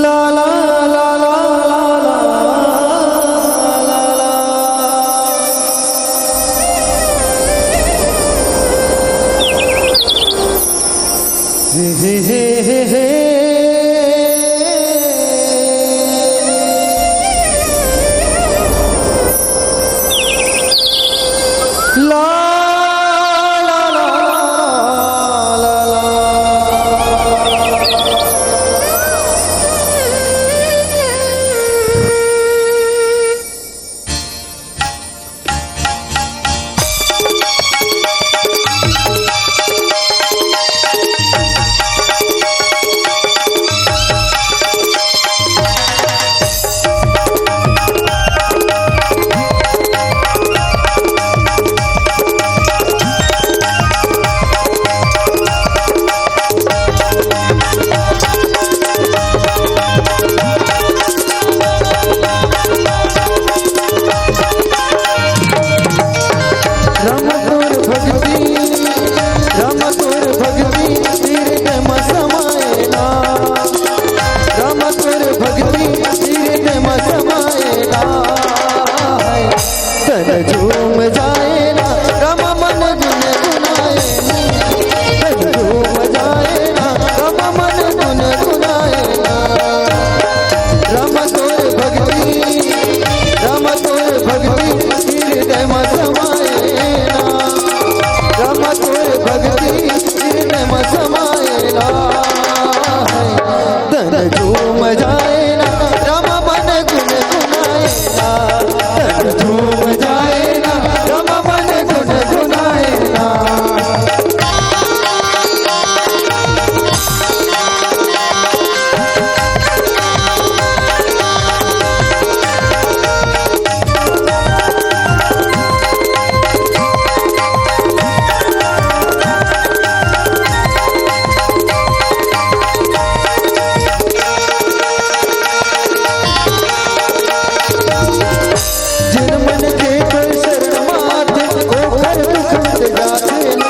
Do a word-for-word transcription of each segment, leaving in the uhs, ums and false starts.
ला ला ला ला ला ला ला ला। हे हे हे हे हे। ला ला ला ला ला। राम तोर भक्ति, राम तोर भक्ति, हृदय म समाए ना। राम तोर भक्ति, हृदय म समाए ना। तन झूम जाए ना, राम मन गुनगुनाए ना। तन झूम जाए ना, राम मन गुनगुनाए ना। राम तोर भक्ति, राम तोर भक्ति, हृदय म समाए ना। राम तोर भक्ति, हृदय म समाए ना। तन झूम जाए ना, राम मन गुनगुनाए ना। तन झूम जाए ना, राम मन गुनगुनाए ना। जिन मन के तोर शरण म आथे, ओखर दुख मिट जाथे ना।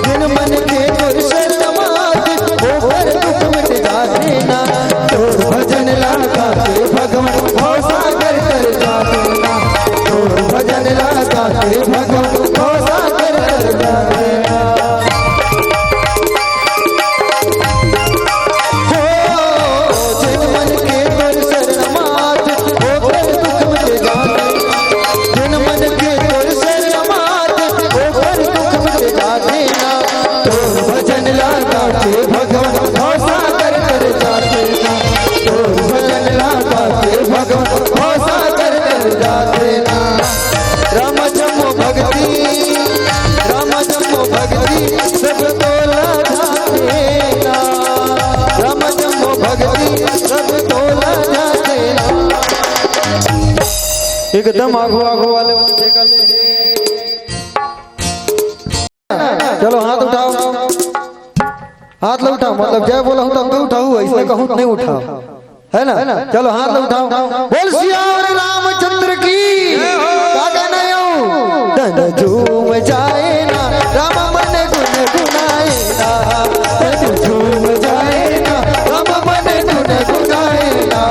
जिन मन के तोर शरण म आथे, ओखर दुख मिट जाथे ना। तोर भजन ला गा के भगवान भवसागर तर जाथे ना। तोर भजन ला गा के भगवान भवसागर तर जाथे ना। हो, जिन मन के तोर शरण म आथे, ओखर दुख मिट जाथे। जिन मन के तोर शरण म आथे, ओखर दुख मिट जाथे ना। तोर भजन ला गा के भगवान भवसागर तर जाथे ना। तोर भजन ला गा के भगवान भवसागर तर जाथे ना। राम जम्मो भक्ति, राम जम्मो भक्ति, सब तोला जाथे ना। राम जम्मो भक्ति, सब तोला जाथे ना। एकदम आगू आगू वाले मन से कर ले। चलो हाथ उठाओ, हाथ ला उठाओ, मतलब जय बोला हूँ तब तो उठाओ, ऐसे कहूँ तो नहीं उठाओ, है ना? चलो हाथ ला उठाओ, बोल सियावर रामचंद्र की। का कहना है यो? तन झूम जाए ना, राम मन गुनगुनाए ना। तन झूम जाए ना, राम मन गुनगुनाए ना।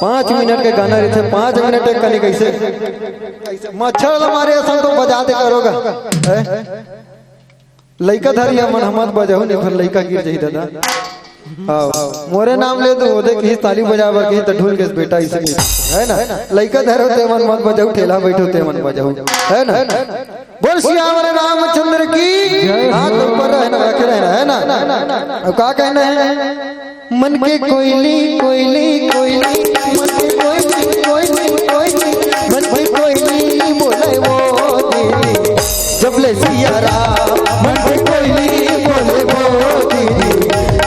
पाँच मिनट के गाना रहिथे, पाँच मिनट एक कनी कइसे मच्छर ल मारे असन तो बजा दे करोगा। हैं? लइका धरी हमन हमत बजाहू नहीं, फिर लइका गिर जाही दादा। हाँ, मोरे नाम ले दू, ओदे कही ताली बजा बर कही त ढूल के बेटा इसे नहीं, है ना? लइका धरो ते मन मत बजाऊ, ठेला बैठो ते मन बजाऊ, है ना? बोल सियावर रामचंद्र की। हाथ ऊपर रहना, रखे रहना, है ना? अब का कहना है? मन के कोयली, कोयली, कोयली, मन के कोयली, कोयली, कोयली, मन के कोयली बोले वो दीदी। जब ले सिया राम, मन के कोयली बोले वो दीदी।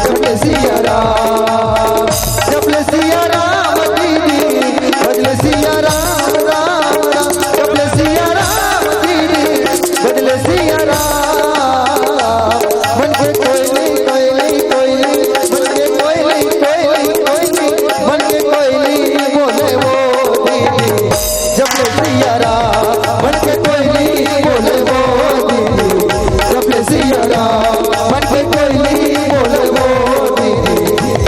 जब ले सिया राम, जब ले सिया राम दीदी, जब ले सिया राम, राम, राम, जब ले सिया राम दीदी, जब ले सिया राम। मन के कोयली, कोयली, कोयली, मन के कोयली, कोयली, कोयली, मन के कोयली बोले वो दीदी। जब ले सिया राम, मन के कोयली बोले वो दीदी। जब ले सिया राम, मन के कोयली बोले वो दीदी।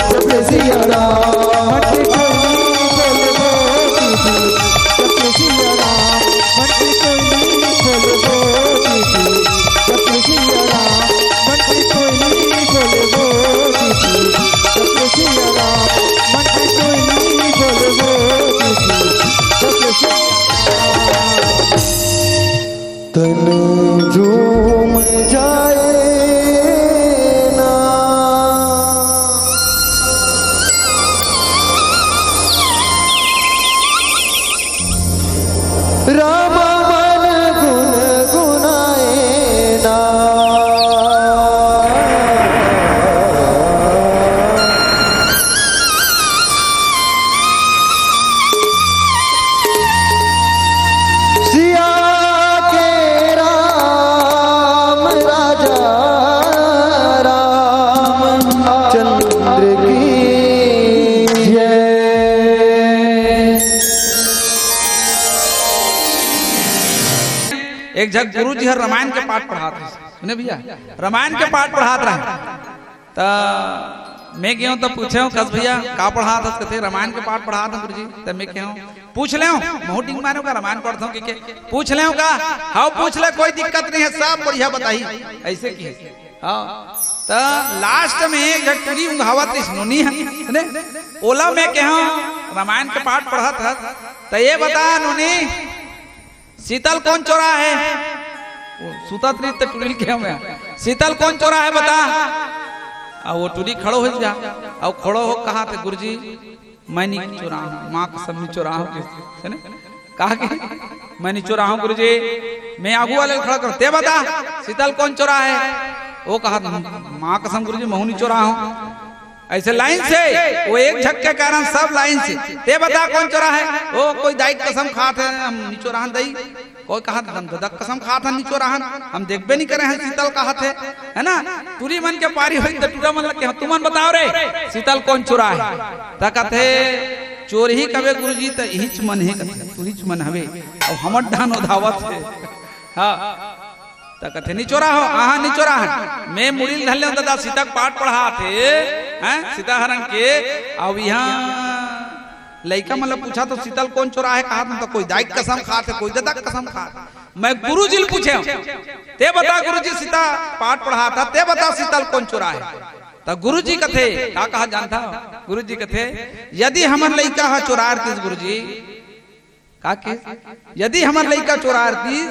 जब ले सिया राम, मन के कोयली बोले वो दीदी। जब ले सिया राम, मन के कोयली बोले वो दीदी। जब ले सिया राम, मन के कोयली बोले वो दीदी। जब ले सिया राम, मन के कोयली बोले वो दीदी। जब ले सिया राम। तन झूम जाए ना। राम मन गुनगुनाए ना। सिया के राम राजा रामचंद्र की जय। एक झन गुरु जी हर रामायण के पाठ पढ़ात रहे। सुने भैया, रामायण के पाठ पढ़ात रहे। त मैं गेंव त पूछेंव, "कस भैया, का पढ़ात हस?" कथे, "रामायण के पाठ पढ़ात हंव गुरुजी।" त मैं केहेंव, "पूछ लेंव, महूं डिंग मारेंव का, रामायण पढ़त हंव कहिके।" "पूछ लेंव का?" "हव, पूछ ले, कोई दिक्कत नहीं है, सब बढ़िया बताही।" अइसे कहे। हाँ, त last में एक झन टूरी उंघावत रहिस नोनी ह, ने? ओला मैं केहेंव, "रामायण के पाठ पढ़त हस, त ये बता नोनी, सीता ल कोन चोराहे?" वो सुतत रहिस त टूरी ल केहेंव मैं, "सीता ल कोन चोराहे बता?" अउ वो टूरी खड़ो होइस गा, अउ खड़ो हो कहाथे, "गुरुजी, मैं नी चोराहूं, मां कसम नी चोराहूं," कहिस, है ना? कहा कि, "मैं नी चोराहूं गुरुजी।" मैं आगू वाले ल खड़ा कर, "ते बता, सीता ल कोन चोराहे?" वो कहा, "मां कसम गुरुजी, महूं नी चोराहूं।" अइसे line से, वो एक झक के कारण सब line से, "ते बता कोन चोराहे?" "ओ, कोई दाई के कसम खात हे, हम नी चोराहन दाई।" कोई कहा, "हम ददा के कसम खात हन, नी चोराहन, हम देखबे नी करे हन सीता ल," कहाथे, है ना? टूरी मन के पारी होई त टूरा मन ल केहेंव, "तुमन बताव रे, सीता ल कोन चोराहे?" त कथे, "चोरही कबे गुरुजी, त इहीच मन हे," कथे, "तुहीच मन हवे, अउ हमर डाहन ओधावत हे।" हाँ। त कथे, "नी चोराहव?" "आहा, नी चोराहन। मैं मुड़ी ल धर लेंव ददा, सीता के पाठ पढ़ात हे, हैं, सीता हरण के, अउ इहां लइका मन ल पूछाथंव सीता ल कोन चोराहे, कहाथंव त कोई दाई के कसम खाथे, कोई ददा के कसम खाथे। मैं गुरुजी ल पूछेंव, ते बता गुरुजी, सीता पाठ पढ़ात हस, ते बता सीता ल कोन चोराहे?" त गुरुजी कथे, का कहा जानथव? गुरुजी कथे, "यदि हमर लइका ह चोराय रतिस गुरुजी," का के? "यदि हमर लइका चोराय रतिस,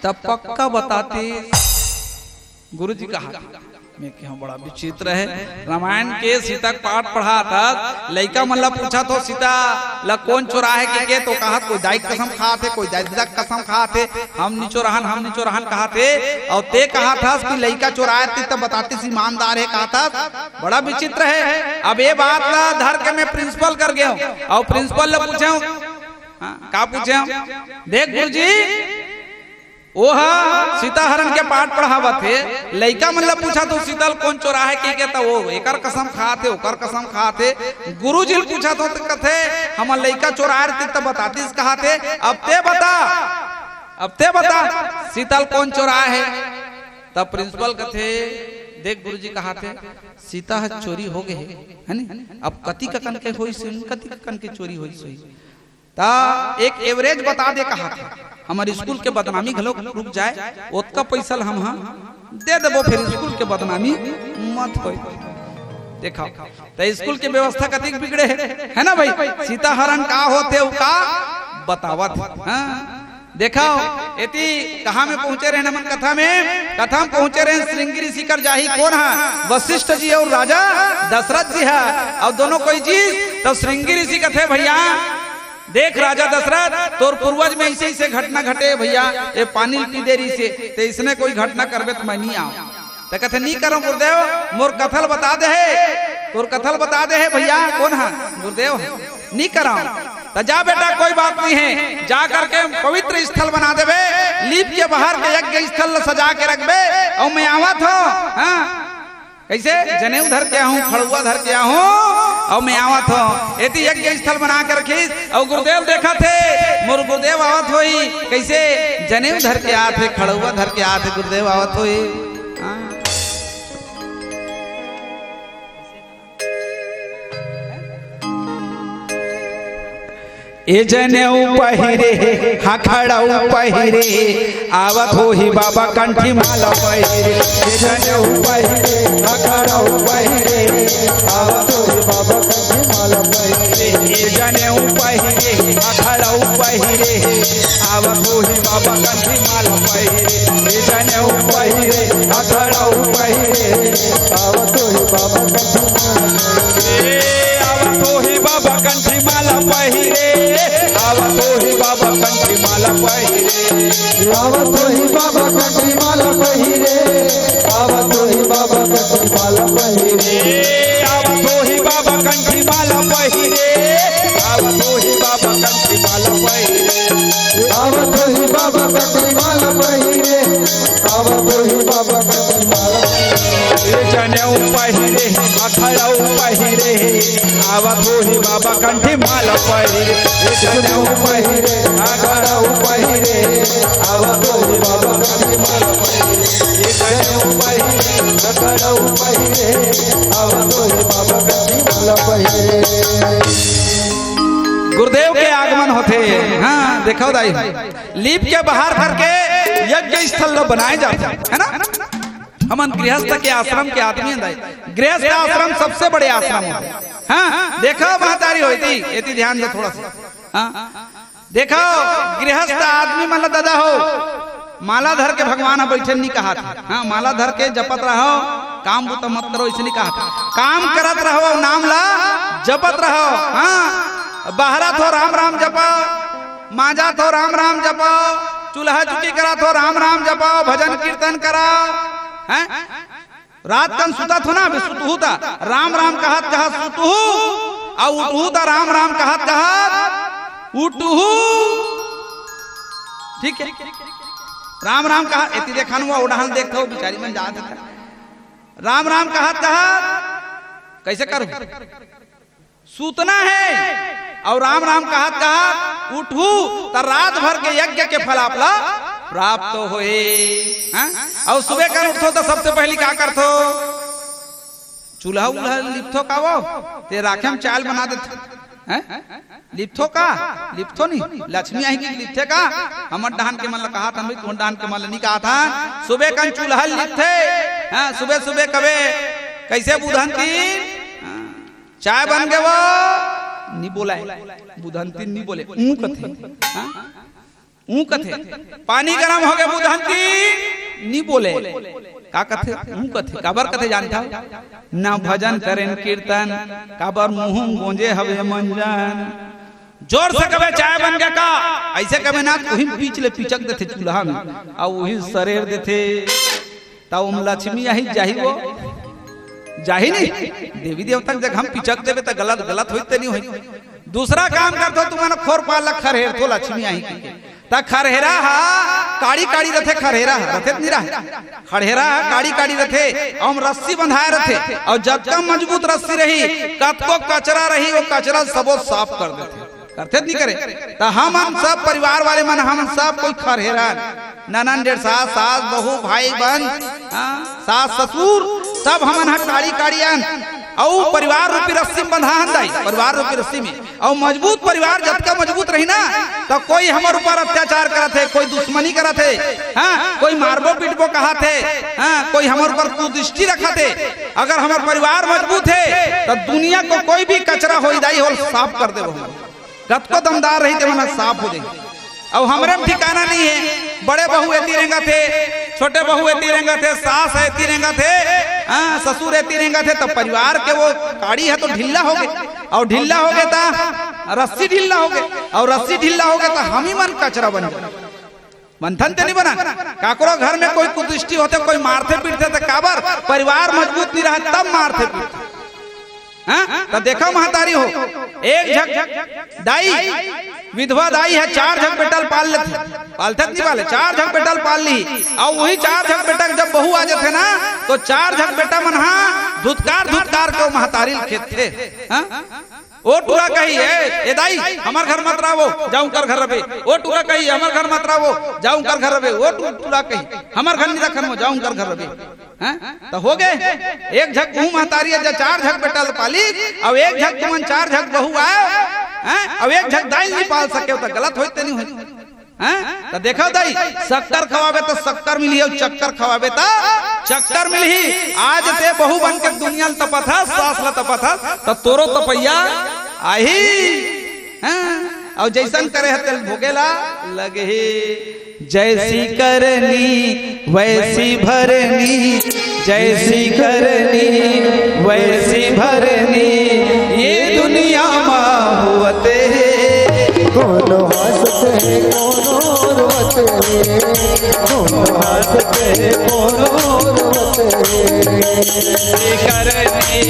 त पक्का बतातिस," गुरुजी कहा। मैं केहेंव, "बड़ा विचित्र हे, रामायण के सीता के पाठ पढ़ात हस, लइका मन ल पूछाथंव सीता ल कोन चोराहे कहिके, त ओ कहाथे कोई दाई के कसम खाथे, कोई ददा के कसम खाथे, हम नी चोराहन, हम नी चोराहन," कहाथे, अउ ते कहाथस कि लइका चोराय रतिस त बतातिस, ईमानदार हे कहाथस, बड़ा विचित्र हे। अब ये बात ल धर के मैं principal कर गेंव, अउ principal ल पूछेंव, हाँ, का पूछेंव? "देख गुरुजी, ओ ह सीता हरण के पाठ पढ़ावत हे, लइका मन ल पूछाथंव सीता ल कोन चोराहे कहिके, त ओ एकर कसम खाथे, ओकर कसम खाथे। गुरुजी ल पूछाथंव त कथे, हमर लइका चोराय रतिस त बतातिस कहाथे। अब ते बता, अब ते बता, सीता ल कोन चोराहे?" त principal कथे, देख गुरुजी कहाथे, सीता ह चोरी हो गे हे, है नी? अब कतिक कन के होइस होही, कतिक कन के चोरी होइस होही। त एक average बता दे कहाथे, हमर स्कूल के बदनामी घलो रुक जाए, ओतका पइसा ल हम ह दे देबो, फेर स्कूल के बदनामी मत होय। देखव, त स्कूल के व्यवस्था कतिक बिगड़े हे, है ना भाई? सीता हरण का होथे, ओ का बतावत हे, हाँ? देखव, एती कहाँ में पहुंचे रहेन हमन कथा में? कथा में पहुंचे रहेन, श्रृंगी ऋषि कर जाही कोन हा? वशिष्ठ जी अउ राजा दशरथ जी हा। अउ दोनों कोई जी, त श्रृंगी ऋषि कथे, भइया, देख राजा दशरथ, तोर पूर्वज में अइसे अइसे घटना घटे भइया, ए पानी ल पी दे रहिसे, त अइसने कोई घटना करबे त मैं नइ आंव। त कथे, "नइ करंव गुरुदेव, मोर कथा ल बता दे हे, तोर कथा ल बता दे हे भइया।" कोन हा? गुरुदेव हा। "नइ करंव।" "त जा बेटा, कोई बात नइ हे, जा करके पवित्र स्थल बना देबे, लीप के बाहर के यज्ञ स्थल ल सजा के रखबे, अउ मैं आवत हंव।" हाँ, कइसे? "जनेऊ धर के आहूं, खड़उवा धर के आहूं, अउ मैं आवत हंव।" एती यज्ञ स्थल बना के रखिस, अउ गुरुदेव देखत हे, मोर गुरुदेव आवत होही, कइसे? जनेऊ धर के आत हे, खड़उवा धर के आत हे, गुरुदेव आवत होही। हाँ। ए जनेऊ पहिरे, हा खड़ऊ पहिरे, आवत होही बाबा कंठी माला पहिरे। ए जनेऊ पहिरे, हा खड़ऊ पहिरे, आवत होही बाबा कंठी माला पहिरे। ए जनेऊ पहिरे, हा खड़ऊ पहिरे, आवत होही बाबा कंठी माला पहिरे। ए जनेऊ पहिरे, हा खड़ऊ पहिरे, आवत होही बाबा कंठी माला पहिरे। ए आवत होही बाबा कंठी माला पहिरे, आवत होही बाबा कंठी माला पहिरे। आवत होही बाबा कंठी माला पहिरे, आवत होही बाबा कंठी माला पहिरे। ए आवत होही बाबा कंठी माला पहिरे, आवत होही बाबा कंठी माला पहिरे। आवत होही बाबा कंठी माला पहिरे, आवत होही बाबा कंठी माला पहिरे। ए जनेऊ पहिरे, हा खड़ऊ पहिरे, आवत होही बाबा कंठी माला पहिरे। ए जनेऊ पहिरे, हा खड़ऊ पहिरे, आवत होही बाबा कंठी माला पहिरे। ए जनेऊ पहिरे, हा खड़ऊ पहिरे, आवत होही बाबा कंठी माला पहिरे। गुरुदेव के आगमन होथे। हाँ, देखव दाई, लीप के बाहर करके यज्ञ स्थल ल बनाए जाथे, है ना? हमन गृहस्थ के आश्रम के आदमी हन दाई, गृहस्थ आश्रम सबसे बड़े आश्रम होथे। हाँ, देखव महतारी हो एती, एती ध्यान दे थोड़ा सा। हाँ, देखव गृहस्थ आदमी मन ल दादा हो, माला धर के भगवान ह बइठे नइ कहात। हाँ, माला धर के जपत रहव, काम बुता मत करव, अइसे नइ कहात। काम करत रहव अउ नाम ला जपत रहव। हाँ, बहरत हो राम राम जपव, मांजत हो राम राम जपव, चूल्हा चुकी करत हो राम राम जपव, भजन कीर्तन करव। हैं? रात कन सुतत हो ना, अभी सुतहू त राम राम कहत कहत सुतहू, अउ उठहू त राम राम कहत कहत उठहू। ठीक है, राम राम कहा, एती देखा न, वो ओढ़ान देखत हो, बिचारी मन जात हे। राम राम कहत कहत कइसे करू? सूतना हे अउ राम राम कहत कहत उठहू, त रात भर के यज्ञ के फल आप ला प्राप्त होही। हाँ? अउ सुबह कन उठथो त सबसे पहिली का करथो? चूल्हा उल्हा लिपथो का वो? ते राखे म चाय ल बना देथो। हैं? लिपथो का? लिपथो नहीं। लक्ष्मी आही कि लिपथे का? हमर डहन के मन ल कहात हन भाई, तुहर डहन के मन ल नइ कहात हन। सुबह कन चूल्हा लिपथे। हाँ, सुबह सुबह कबे कइसे बुधन की? हाँ। चाय बन गे वो? नइ बोलय। बुधंती नइ बोले, ऊँ कथे। हाँ? ऊँ कथे। पानी गरम हो गे बुधंती नइ बोले। का कथे? ऊँ कथे। काबर कथे जानथव? ना भजन करेन कीर्तन, काबर मुँह गोंजे हवे मंजन। जोर से कबे चाय बन गे का? अइसे कबे ना, उही पीच ले पिचक देथे चूल्हा में, अउ उही सरेर देथे। त ओम लक्ष्मी आही जाही वो? जाही नहीं। देवी देवता के जगह हम पिचक देबे त गलत, गलत होई त नहीं होई। दूसरा काम करथो, तुमन खोर पाल ला खरहेरथो लक्ष्मी आही के। त खरहेरा हा काड़ी काड़ी रथे, खरहेरा हा, रथे त नहीं रहे? खरहेरा हा काड़ी काड़ी रथे, ओम रस्सी बंधाए रथे, अउ जतका मजबूत रस्सी रही, कतको कचरा रही, वो कचरा सबो साफ कर देथे। करथे त नहीं करे? त हमन सब परिवार वाले मन, हमन सब कोई खरहेरन, ननंद डेढ़ सास, सास बहू, भाई बहन, हाँ, सास ससुर, सब हमन ह काड़ी काड़ी अन, अउ परिवार रूपी रस्सी में बंधा हन दाई, परिवार रूपी रस्सी में। अउ मजबूत परिवार जतका मजबूत रही ना, त कोई हमर ऊपर अत्याचार करत हे, कोई दुश्मनी करत हे, हाँ, कोई मारबो पीटबो कहत हे, हाँ, कोई हमर ऊपर कुदृष्टि रखत हे। अगर हमर परिवार मजबूत हे, त दुनिया को कोई भी कचरा होई दाई, होल साफ कर देबो हम। कतको दमदार रही, ते मन साफ हो जाई। अउ हमरे में ठिकाना नहीं है, बड़े बहू एती रेंगत हे, छोटे बहू एती रेंगत हे, सास एती रेंगत हे, हाँ, ससुर एती रेंगत हे, त परिवार के वो काड़ी ह तो ढिल्ला होगे, अउ ढिल्ला होगे त रस्सी ढिल्ला होगे, अउ रस्सी ढिल्ला होगे त हम ही मन कचरा बन जाए। मंथन ते नहीं बना। काकरो घर में कोई कुदृष्टि होथे, कोई मारथे पीटथे, त काबर? परिवार मजबूत नहीं रहे, तब मारथे पीटथे। हाँ? त देखा महतारी हो, एक झक दाई, विधवा दाई ह, चार झक बेटा ल पाल लेथे, पालथे त नहीं पाले, चार झक बेटा ल पाल ली। अउ वही चार झक बेटा के जब बहू आ जाथे ना, त चार झक बेटा मन हा धुतकार धुतकार के वो महतारी ल खेदथे। हाँ? ओ टूरा कही, "ए, ए दाई, हमर घर मत रहो, जाओ उनकर घर रहे।" ओ टूरा कही, "हमर घर मत रहो, जाओ उनकर घर रहे।" ओ टू-, टूरा कही, "हमर घर नहीं रखन हो, जाओ उनकर घर रहे।" हैं? त हो गे, एक झक बहू महतारी हे, चार झक बेटा ल पाली, अउ एक झक तुमन चार झक बहू आए, हैं? अउ एक झक दाई ल नहीं पाल सके, त गलत होई ते नहीं होई? हैं? त देखा दाई, शक्कर खवाबे त शक्कर मिलही, अउ चक्कर खवाबे त चक्कर मिलही। आज ते बहू बन के दुनिया ल तपत हस, सास ल तपत हस, त तोरो तपइया आही। हैं? अउ जैसन करे ह तेल भोगेला लगही। जैसी करनी वैसी भरनी, जैसी करनी वैसी भरनी, ये दुनिया मा होवत हे। कोनो हंसत हे, कोनो रोवत हे, कोनो हंसत हे, कोनो रोवत हे। जैसी करनी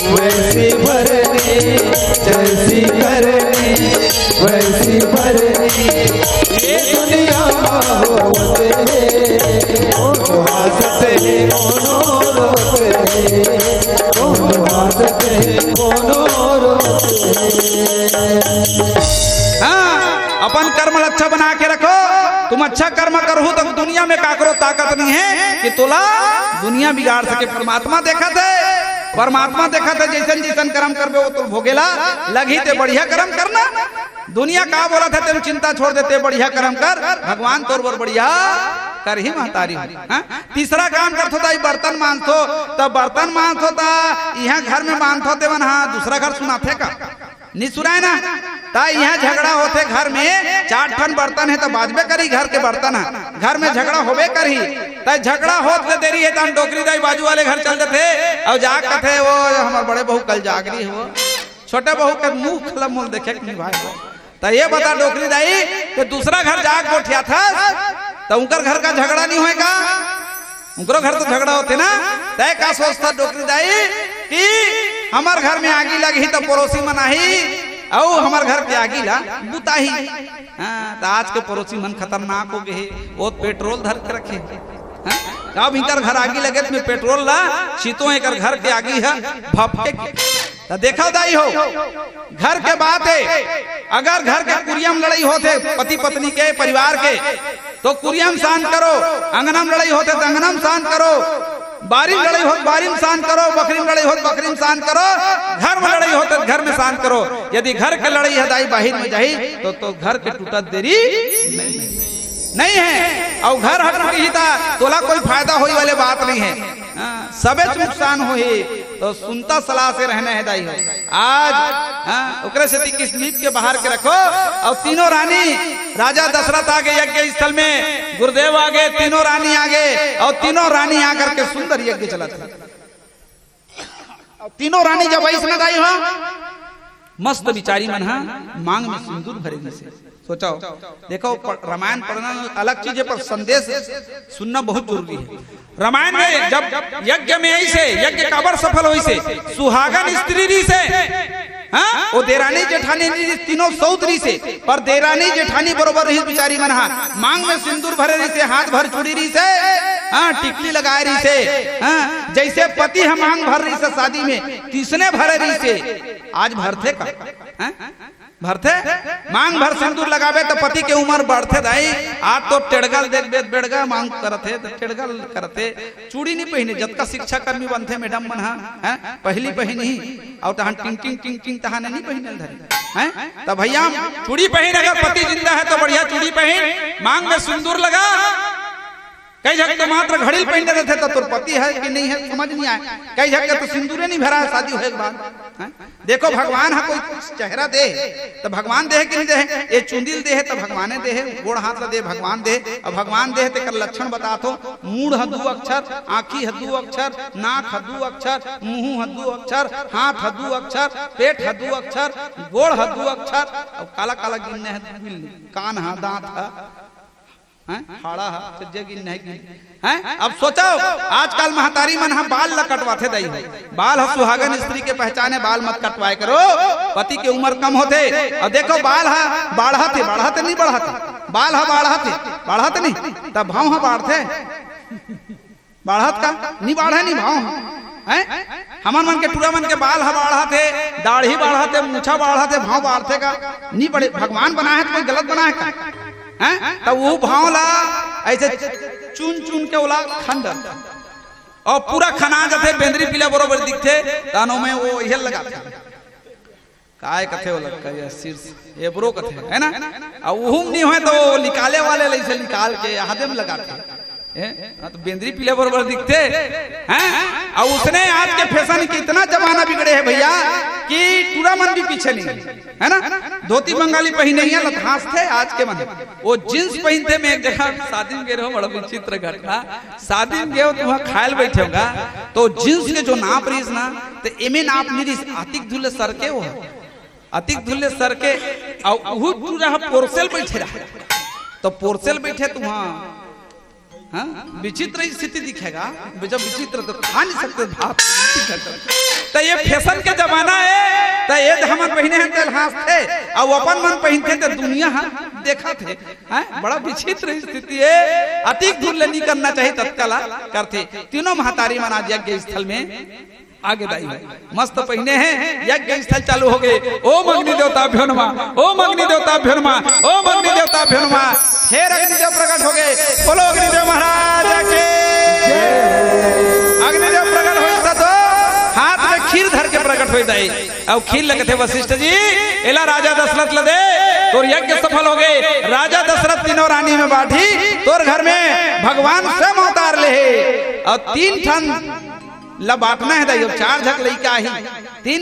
वैसी भरनी, जैसी करनी वैसी भरनी, ये दुनिया मा होवत हे। कोनो हंसत हे, कोनो रोवत हे, कोनो हंसत हे, कोनो रोवत हे। हाँ, अपन कर्म ल अच्छा बना के रखो। तुम अच्छा कर्म करहू त दुनिया में काकरो ताकत नहीं है कि तोला दुनिया बिगाड़ सके। परमात्मा देखत हे, परमात्मा देखत हे, जैसन जैसन कर्म करबे वो तो भोगेला लगही। ते बढ़िया कर्म करना, दुनिया का बोलत हे तेन चिंता छोड़ दे, ते बढ़िया कर्म कर, भगवान तोर बर बढ़िया करही महतारी। हाँ? तीसरा काम करथो त बर्तन मांजथो, त बर्तन मांजथो त इहाँ घर में मांजथो तेमन, हाँ, दूसरा घर सुनाथे का? निसुराय ना। त इहाँ झगड़ा होथे घर में, चार ठन बर्तन हे त बाजबे करही घर के बर्तन ह, घर में झगड़ा होबे करही। त झगड़ा होत के देरी हे त हम डोकरी दाई बाजू वाले घर चल देथे, अउ जा कथे, "वो हमर बड़े बहू कल जागरी हे, वो छोटे बहू के मुंह खला मोल देखे के नहीं भाई हो।" त ये बता डोकरी दाई, ते दूसरा घर जाके गोठियाथस, त उनकर घर का झगड़ा नहीं होय का? उनकरो घर तो झगड़ा होथे ना। तय का सोचथस डोकरी दाई कि हमर घर में आगी लगही त पड़ोसी मन आही, अउ हमर घर के आगी ला बुताही। हाँ, त आज के पड़ोसी मन खतरनाक हो गे हे, वो पेट्रोल धर के रखे। हाँ? अब इनकर घर आगी लगे त मैं पेट्रोल ला छीतो, एकर घर के आगी ह भपके। त देखा दाई हो, घर के बात हे, अगर घर के कुरिया म लड़ई होथे पति पत्नी के, परिवार के, तो कुरिया म शांत करो। अंगना म लड़ई होथे त अंगना म शांत करो। बारी म लड़ई होत बारी म शांत करो, बखरी म लड़ई होत बखरी म शांत करो, घर म लड़ई होथे त घर म शांत करो। यदि घर के लड़ई ह दाई बाहिर म जाही तो, तो घर के टूटत देरी नहीं, नहीं हे। अउ घर ह टूटही त तोला कोई फायदा होई वाले बात नहीं हे। हाँ, सबेच नुकसान होही, तो सुनता सलाह से रहना हे दाई हो। आज, हाँ, ओकरे सेती किस्मत के बहार के रखो। अउ तीनों रानी, राजा दशरथ आगे यज्ञ स्थल में, गुरुदेव आगे, तीनों रानी आगे, अउ तीनों रानी आकर के सुंदर यज्ञ चलत हे। अउ तीनों रानी जब अइसने दाई हो, मस्त बिचारी मन हा मांग में सिंदूर भरे रहिसे। सोचो, देखो, प-, रामायण पढ़ना अलग चीज हे, पर संदेश सुनना बहुत जरूरी हे। रामायण में जब यज्ञ में अइसे, यज्ञ काबर सफल होइसे, सुहागन स्त्री रहिसे, हाँ, वो देरानी जेठानी रहिसे, तीनों सौत रहिसे, पर देरानी जेठानी बरोबर रहिस बिचारी मन हा, मांग में सिंदूर भरे रहिसे, हाथ भर चूड़ी रहिसे, हाँ, टिकली लगाए रहिसे, हाँ, जैसे पति ह मांग भर रहिसे शादी में, तइसने भरे रहिसे, आज भरथे का? हाँ? भरथे। मांग भर सिंदूर लगाबे त पति के उमर बढ़थे दाई। आज तो टेड़गल देखबे, बेड़गा मांग करथे त टेड़गल करथे। चूड़ी नहीं पहिने, जतका शिक्षा कर्मी बनथे मैडम मन ह, हैं, पहली पहिनही, अउ तहन टिंग टिंग टिंग टिंग तहाने नहीं पहिने ल धरे, हैं। त भैया, चूड़ी पहिन, अगर पति जिंदा है तो बढ़िया चूड़ी पहिन, मांग में सिंदूर लगा। कई झक तो मात्र घड़ी ल पहिने रहथे, त तोर पति है कि नहीं है समझ नहीं आए। कई झक के तो सिंदूरे नहीं भरा है शादी होए के बाद, हैं? देखो, भगवान ह कोई चेहरा दे हे, त भगवान दे हे कि नहीं दे हे? ये चुंदी ल दे हे, त भगवाने दे हे, गोड़ हाथ ल दे, भगवान दे हे। अउ भगवान दे हे, तेकर लक्षण बताथों। मूड़ ह दू अक्षर, आँखी ह दू अक्षर, नाक ह दू अक्षर, मुंह ह दू अक्षर, हाथ ह दू अक्षर, पेट ह दू अक्षर, गोड़ ह दू अक्षर, अउ काला काला गिनना हे, कान ह, दांत ह, हैं? हाड़ा ह, चज्जा गिन नहीं गिन। हैं? अब सोचो, आजकल महतारी मन ह बाल ल कटवाथे दाई हो। बाल ह सुहागन स्त्री के पहचान हे, बाल मत कटवाए करो। पति के उमर कम होथे। अउ देखो, बाल ह बाढ़त हे, बाढ़त नहीं बढ़त हे। बाल ह बाढ़त हे, बाढ़त नहीं, त भाव ह बाढ़थे। बाढ़त का? नहीं बाढ़े नहीं भाव ह। हैं? हमर मन के टूरा मन के बाल ह बाढ़त हे, दाढ़ी बाढ़त हे, मूछा बाढ़त हे, भाव बाढ़थे का? नहीं बढ़े। भगवान बनाए हे त कोई गलत बनाए हे का? हैं? त वो भाव ला ऐसे चुन चुन के ओला खन डरथे। अउ पूरा खना जाथे, बेंदरी पिला बरोबर दिखथे, तहन ओमे वो इहे लगाथे। काय कथे ओला, करिया शीर्ष, एबरो कथे, है ना? अउ उहू म नहीं होय त वो निकाले वाले ल ऐसे निकाल के हाथे म लगाथे। हैं? हाँ, त बेंदरी पिला बरोबर दिखथे, हैं? अउ उसने आज के फैशन के इतना जमाना बिगड़े हे भैया कि टूरा मन भी पीछे नहीं हे, है ना? धोती बंगाली पहिनइया ल त हाँसथे आज के मन। वो जींस पहिनथे, मैं एक जगह शादी में गे रहेंव, बड़ा विचित्र घटना। शादी में गे हों, तुहां खाय ल बइठे हों गा, त जींस के जो नाप रहिस ना, त एमे नाप नहीं रहिस, अतिक दूर ले सरके वो, अतिक दूर ले सरके, अउ उहू टूरा ह पोरसे ल बइठे रहा, त पोरसे ल बइठे तुहां, हाँ, विचित्र स्थिति दिखे गा। जब विचित्र तो खा नहीं सकते भात, त ये फैशन के जमाना हे, त ये हमन पहिने हन तेला हाँसथे, अउ अपन मन पहिनथे त दुनिया ह देखथे। हैं? बड़ा विचित्र स्थिति हे, अतिक दूर ले नहीं करना चाहिए, ततका ला करथे। तीनों महतारी मन आज यज्ञ स्थल में आगे दाई हो। मस्त पहिने हे, यज्ञ स्थल चालू हो गे। ओम अग्नि देवताभ्यो नमः, ओम अग्नि देवताभ्यो नमः, ओम अग्नि देवताभ्यो नमः। फेर अग्निदेव प्रकट हो गे। बोलो अग्निदेव महाराज के। अग्निदेव प्रकट होइस त तो हाथ में खीर धर के प्रकट होइस दाई। अउ खीर ल कथे वशिष्ठ जी, एला राजा दशरथ ल दे, तोर यज्ञ सफल हो गे। राजा दशरथ तीनों रानी में बांटही, तोर घर में भगवान स्वयं अवतार ले हे। अउ तीन ठन ल बांटना हे दाई, अउ चार झक लइका आही, तीन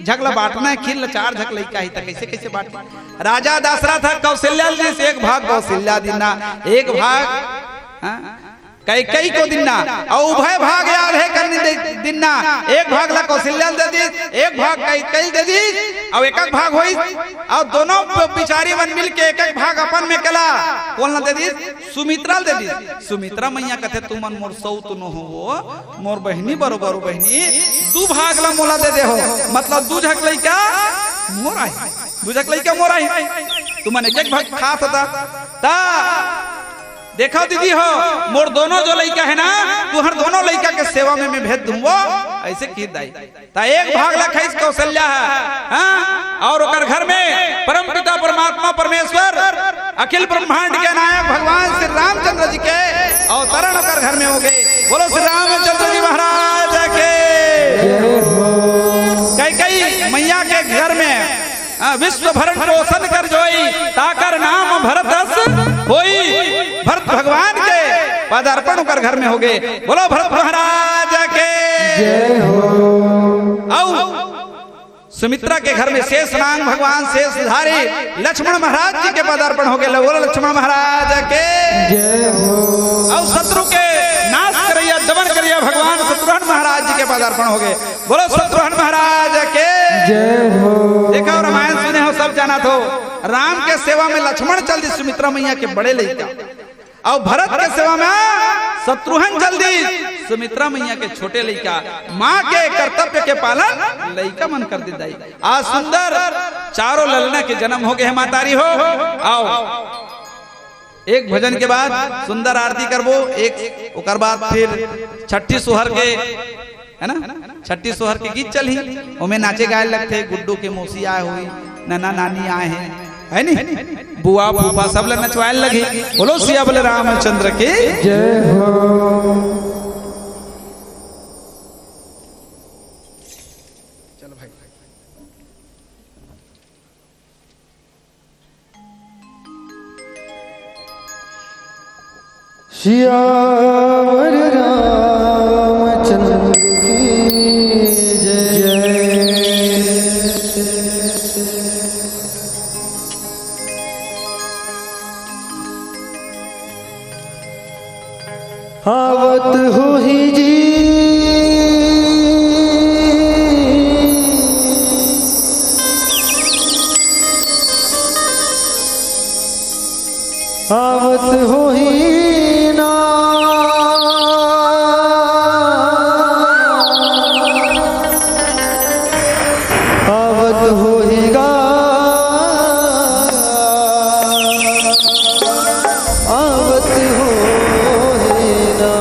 झक ल बांटना हे खीर ल, चार झक लइका आही, त कइसे कइसे बांटही? राजा दशरथ ह कौशल्या ल दिस, एक भाग कौशल्या ल दिन्ना, एक भाग, हाँ, कैकेयी को दिन्ना, अउ उभय भाग आधे-आधे करके दे-, दिन्ना, एक भाग ला कौशल्या ल दे दिस, एक भाग कैकेयी ल दे दिस, अउ एक एक भाग होइस, अउ दोनों प-, बिचारी मन मिल के एक एक भाग अपन में केला, कोन ला दे दिस? सुमित्रा ल दे दिस। सुमित्रा मैया कथे, तुमन मोर सौत नो हो, मोर बहिनी बरोबर हो बहिनी, दू भाग ला मोला दे दे हो, मतलब दू झक लइका मोर आही, दू झक लइका मोर आही, तुमन एक एक भाग खात होता, त देखो दीदी हो, मोर दोनों जो लइका हे ना, तुहर दोनों लइका के सेवा में मैं भेज दूं वो, ऐसे कहिस दाई। त एक भाग ला खाइस कौशल्या ह, हाँ? अउ ओकर घर में परमपिता परमात्मा परमेश्वर, अखिल ब्रह्मांड के नायक भगवान श्री रामचंद्र जी के अवतरण ओकर घर में हो गे। बोलो श्री रामचंद्र जी महाराज के। कैकेयी मैया के घर में हाँ, विश्व भरण पोषण कर जोई, ताकर नाम भरत अस होई। भरत भगवान के पदार्पण ओकर घर में हो गे। बोलो भरत महाराज के। जय हो। अउ सुमित्रा के घर में शेष नांग भगवान शेषधारी लक्ष्मण महाराज जी के पदार्पण हो गे। बोलो लक्ष्मण महाराज के। जय हो। अउ शत्रु के नाश करैया, दमन करैया भगवान शत्रुघ्न महाराज जी के पदार्पण हो गे। बोलो शत्रुघ्न महाराज के। जय हो। देखा, रामायण सुने हो, सब जानत हो। राम के सेवा में लक्ष्मण चल दिस, सुमित्रा मैया के बड़े लइका, अउ भरत के सेवा में शत्रुघ्न चल दिस, सुमित्रा मैया के छोटे लइका। माँ के कर्तव्य के पालन लइका मन कर दिस दाई। आज सुंदर चारों ललना के जन्म हो गे हे महतारी हो। अउ एक भजन के बाद सुंदर आरती करबो, एक ओकर बाद फिर छट्ठी सोहर के, है ना, छट्ठी सोहर के गीत चलही, ओमे नाचे गाए लगथे, गुड्डू के मौसी आए होही, नना नानी आए हे, है नी? बुआ फूफा सब ला नचवाए लगही। बोलो सिया बोले रामचंद्र की। जय हो। चल भाई। सियावर रामचंद्र की जय। आवत होही जी, आवत होही ना, आवत होही गा, आवत होही ना।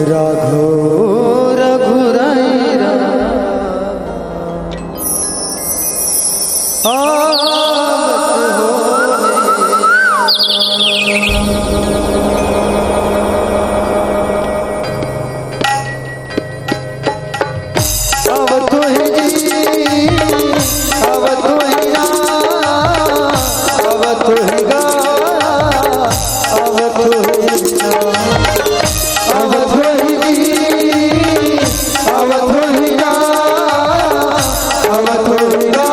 राघव रघुराई राम। आवत होही। आवत होही जी, आवत होही ना, आवत होही गा, आवत होही ना, आवत होही जी, आवत होही ना, आवत होही ना,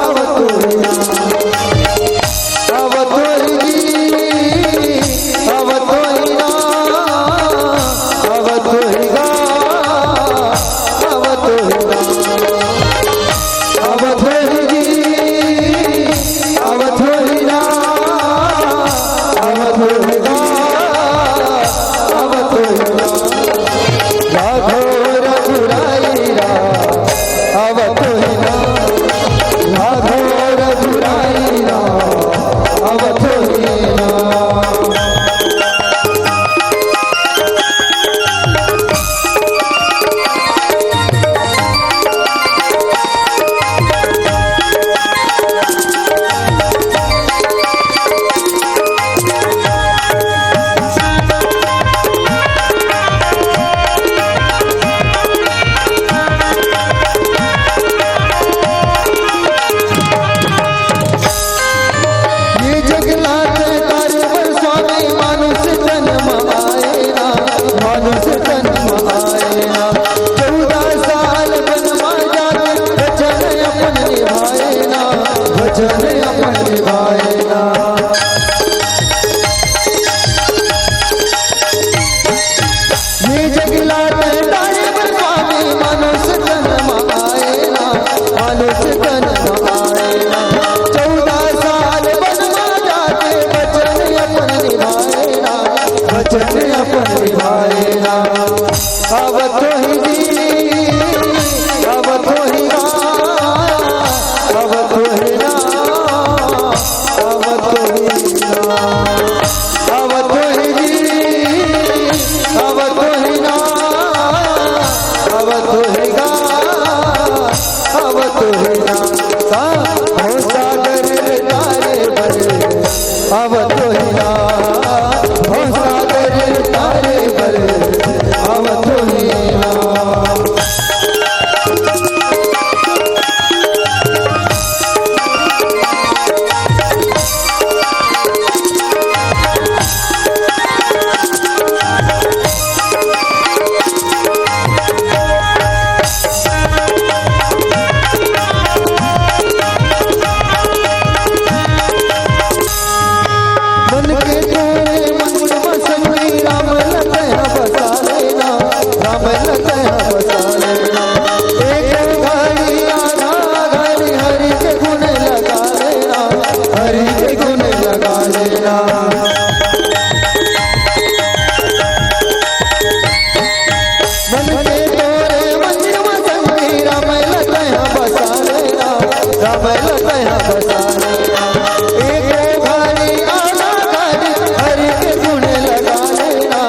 आवत होही ना। आवत होही जी, आवत होही ना, आवत होही गा, आवत होही ना। आवत होही जी, आवत होही ना, आवत होही गा, आवत होही ना। राघव रघुराई राम, आवत होही ना, राघव रघुराई राम, आवत होही ना। ये जगला तारे बर स्वामी मानुष तन म आए ना, मानुष तन म आए ना। चौदह साल वन म जाके वचन अपन निभाए ना, वचन अपन निभाए ना। ये जगला तारे बर स्वामी मानुष तन म आए ना, मानुष तन म आए ना। चौदह साल वन म जाके वचन अपन निभाए ना, वचन अपन निभाए ना। आवत होही जी, आवत होही ना, आवत होही ना, आवत होही ना। आवत होही जी, आवत होही ना, आवत होही गा, आवत होही ना। सा, हो सागर तारे बर, आवत होही ना, हो सागर तारे बर, आवत होही ना। मन के तोरे मंदिर म संगी राम ल तैं ह बसा लेना, राम ल तैं ह बसा लेना। एक घड़ी आधा घड़ी हरि के गुण लगा लेना, हरि के गुण लगा लेना। मन के तोरे मंदिर म संगी राम ल तैं ह बसा लेना, राम ल तैं ह बसा लेना। एको घड़ी आधा घड़ी हरि के गुण लगा लेना,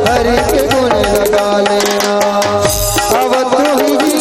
हरि के गुण लगा लेना। आवत होही जी,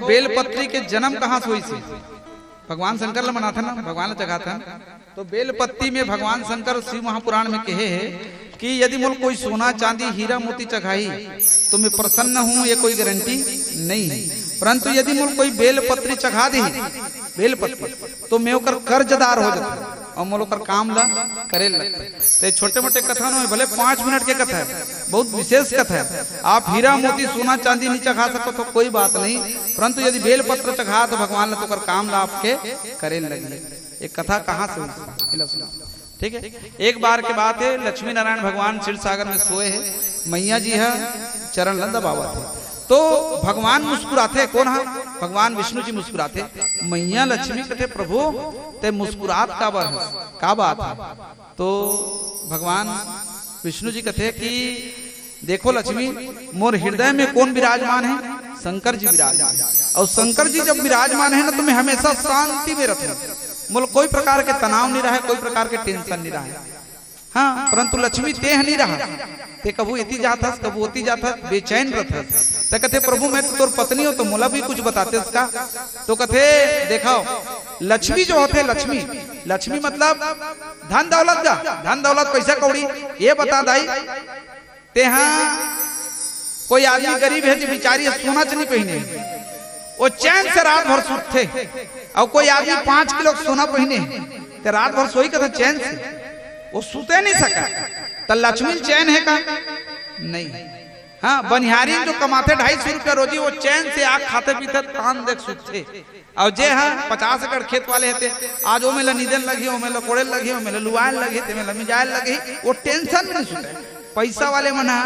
बेलपत्री के जन्म कहाँ से होइस हे? भगवान शंकर ल मनाथन ना, भगवान ल चघाथन। तो बेलपत्री में भगवान शंकर शिव महापुराण में कहे हे कि यदि मोला कोई सोना चांदी हीरा मोती चघाही तो मैं प्रसन्न हूँ, ये कोई गारंटी नहीं है। परंतु यदि मोला कोई बेलपत्री चघा दे, बेलपत्री, तो मैं ओकर कर्जदार हो जाता और मोला ओकर काम ला करे लगता। तो ये छोटे मोटे कथा नोहे, भले पाँच मिनट के कथा है, बहुत विशेष कथा है। आप हीरा मोती सोना चांदी नहीं चघा सको तो कोई बात नहीं, परंतु यदि बेलपत्र चघा तो भगवान ला तो ओकर काम ला आपके करे लगी। एक कथा कहाँ से हुई, इला सुना। ठीक है, एक बार के बात है, लक्ष्मी नारायण भगवान क्षीर सागर में सोए है, मैया जी है चरण ला दबावत है। तो भगवान मुस्कुराथे, कौन हा? भगवान विष्णु जी मुस्कुराथे। मैया लक्ष्मी कथे, "प्रभु, ते मुस्कुरात काबर हस? का बात है?" तो भगवान विष्णु जी कथे कि, "देखो लक्ष्मी, मोर हृदय में कौन विराजमान है? शंकर जी विराजमान है। और शंकर जी जब विराजमान है ना, तो मैं हमेशा शांति में रहता हूँ। मोला कोई प्रकार के तनाव नहीं रहा है, कोई प्रकार के टेंशन नहीं रहा है।" हाँ, परंतु लक्ष्मी तेह नहीं रहा, ते कभू एती जात हस, कभू ओती जात हस, बेचैन रहत हस। त कथे, "प्रभु, मैं तो तोर पत्नी हूँ, तो मोला भी कुछ बताते इसका।" तो कथे, "देखाओ, लक्ष्मी जो होथे, लक्ष्मी, लक्ष्मी मतलब धन दौलत गा, धन दौलत, पैसा कौड़ी। ये बता दाई, तेहा कोई आदमी गरीब है जी, बिचारी है, सोना च नहीं पहिने, वो चैन से रात भर सुतथे, और कोई आदमी पाँच किलो सोना पहिने, ते रात भर सोई कथे चैन से, वो सुते नहीं सका, त लक्ष्मी ल चैन है का? नहीं।" हाँ, बनिहारी जो कमाथे ढाई सौ रुपया रोजी, वो चैन से आग खाथे पीथे, तान देख सुतथे। और जे हा पचास एकड़ खेत वाले हे ते, आज ओमे ला नींदे ल लगही, ओमे ला कोड़े ल लगही, ओमे ला लुआए ल लगही, तेमे ला मिंजाए ल लगही, वो टेंशन में नहीं सुते। पैसा वाले मन हा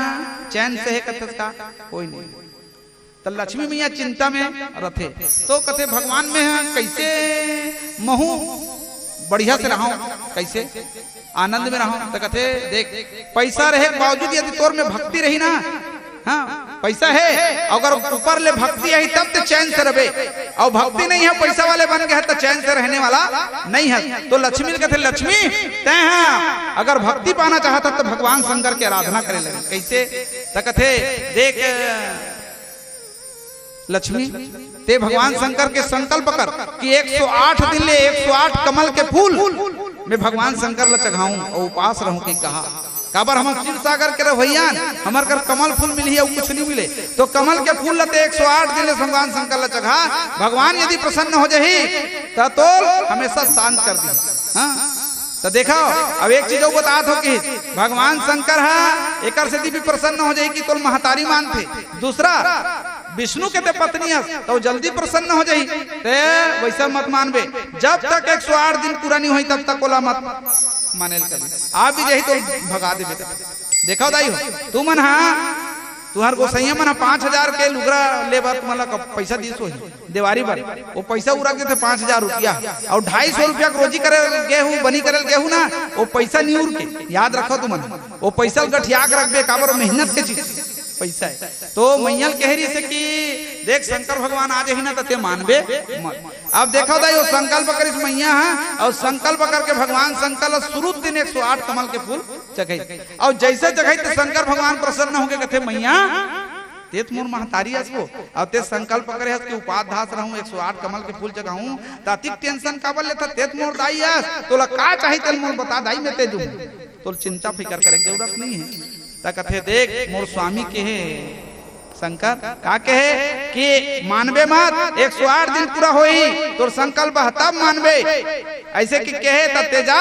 चैन से हे कथस का? कोई नहीं। त लक्ष्मी मैया चिंता में रथे, तो कथे, "भगवान, मैं हा कैसे महूँ बढ़िया से रहूँ, कैसे आनंद में रहूँ?" त कथे, "देख, पैसा रहे के बावजूद यदि तोर में भक्ति रही ना, हाँ, पैसा है, अगर ऊपर ले भक्ति आही तब ते चैन से रहे, और भक्ति नहीं है, पैसा वाले बन गए हैं, तो चैन से रहने वाला नहीं है।" तो लक्ष्मी ल कथे, "लक्ष्मी, तैं हा अगर भक्ति पाना चाहत हस, तो भगवान शंकर के आराधना करे लगे।" कैसे? त कथे, "देख लक्ष्मी, ते भगवान शंकर के संकल्प कर कि एक सौ आठ दिन ले एक सौ आठ कमल के फूल मैं भगवान शंकर ला चघाऊं और उपास रहूं," के कहा। काबर हम क्षीर सागर के रहवैया, हमर कर कमल फूल मिलही और कुछ नहीं मिले, तो कमल के फूल ला ते एक सौ आठ दिन ले भगवान शंकर ला चघा, भगवान यदि प्रसन्न हो जाही त तोल हमेशा शांत कर दी। हाँ, त देखो, अब एक चीज अउ बतात हो कि भगवान शंकर हा एकर सेती भी प्रसन्न हो जाही कि तोल महतारी मानथे। दूसरा, विष्णु के ते पत्नी हस, त जल्दी प्रसन्न हो जाही। ते वैसा मत मानबे, जब तक एक सौ आठ दिन पूरा नहीं होही, तब तक ओला मत माने ल कभी। आप भी जाही तो भगा देबे। देखो दाई हो, तुमन हा, तुहर गोसैया मन हा पाँच हजार के लुगरा ले बर तुमन ला पैसा दिस होही देवारी बर, वो पैसा उरक देथे पाँच हजार रुपया, और ढाई सौ रुपया के रोजी करे गेहूं, बनी करे गेहूं ना, वो पैसा नहीं उरके। याद रखो तुमन, वो पैसा ल गठिया के रखबे, काबर मेहनत के चीज पैसा है। तो मैया ल कहे रहिस हे कि देख, शंकर भगवान आ जाही ना, त ते मानबे मत। अब देखो दाई, वो संकल्प करिस मैया हा, और संकल्प करके भगवान शंकर ला शुरू दिन एक सौ आठ कमल के फूल चघाई, और जैसे चघाई तो शंकर भगवान प्रसन्न होके कथे, "मैया, ते त मोर महतारी अस वो, और ते संकल्प करे हस कि उपास रहूं, एक सौ आठ कमल के फूल चघाऊं, त अतिक टेंशन काबर लेथस? ते त मोर दाई अस, तोला का चाही तेला मोर बता दाई, मैं ते दूं, तोला चिंता फिकर करे के जरूरत नहीं है।" त कथे, "देख, मोर स्वामी कहे शंकर, का कहे कि मानबे मत, एक सौ आठ दिन पूरा होही तोर संकल्प ह, तब मानबे।" ऐसे कि कहे त ते जा,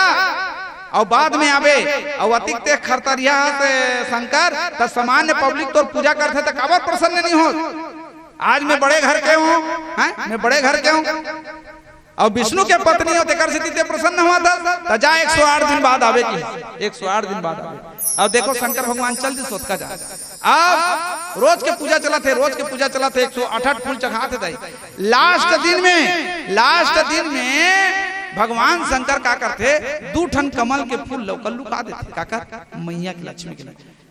और बाद में आबे, और अतिक ते खरतरिया हस शंकर, त सामान्य पब्लिक तोर पूजा करथे त काबर प्रसन्न नहीं हो? आज मैं बड़े घर के हूँ, हैं? मैं बड़े घर के हूँ, और विष्णु के पत्नी हो, तेकर सेती ते प्रसन्न होवत हस, त जा, एक सौ आठ दिन बाद आबे की, एक सौ आठ दिन बाद आबे। अब देखो, शंकर भगवान चल दिस ओतका जा। अब रोज के पूजा चलत हे, रोज के पूजा चलत हे, एक सौ आठ आठ फूल चघात हे दाई। लास्ट दिन में, लास्ट दिन में भगवान शंकर का करथे, दू ठन कमल के फूल लौकर लुका देथे। का कर? मैया के, लक्ष्मी के।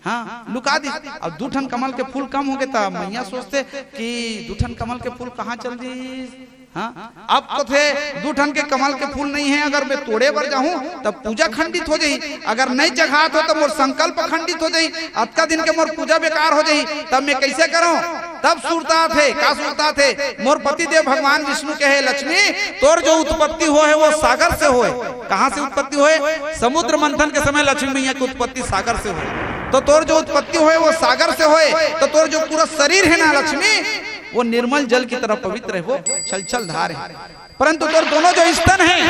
हाँ, लुका दिस। अब दू ठन कमल के फूल कम होगे, त मैया सोचथे कि दू ठन कमल के फूल कहाँ चल दिस? हाँ, अब कथे, "दू ठन के कमल के फूल नहीं है, अगर मैं तोड़े बर जाहूं, तब पूजा खंडित हो जाही, अगर नहीं चघात हो, तब मोर संकल्प खंडित हो जाही, अतका दिन के मोर पूजा बेकार हो जाही, तब मैं कैसे करूं?" तब सुरता थे, का सुरता थे? मोर पति देव भगवान विष्णु के हे लक्ष्मी, तोर जो उत्पत्ति होय हे वो सागर से होय। कहाँ से उत्पत्ति होय? समुद्र मंथन के समय लक्ष्मी मैया की उत्पत्ति सागर से होय। तो तोर जो उत्पत्ति होय वो सागर से होय, तो तोर जो पूरा शरीर हे ना लक्ष्मी, वो निर्मल जल की तरह पवित्र हे, वो छल छल धार हे। परंतु तोर दोनों जो स्तन हे,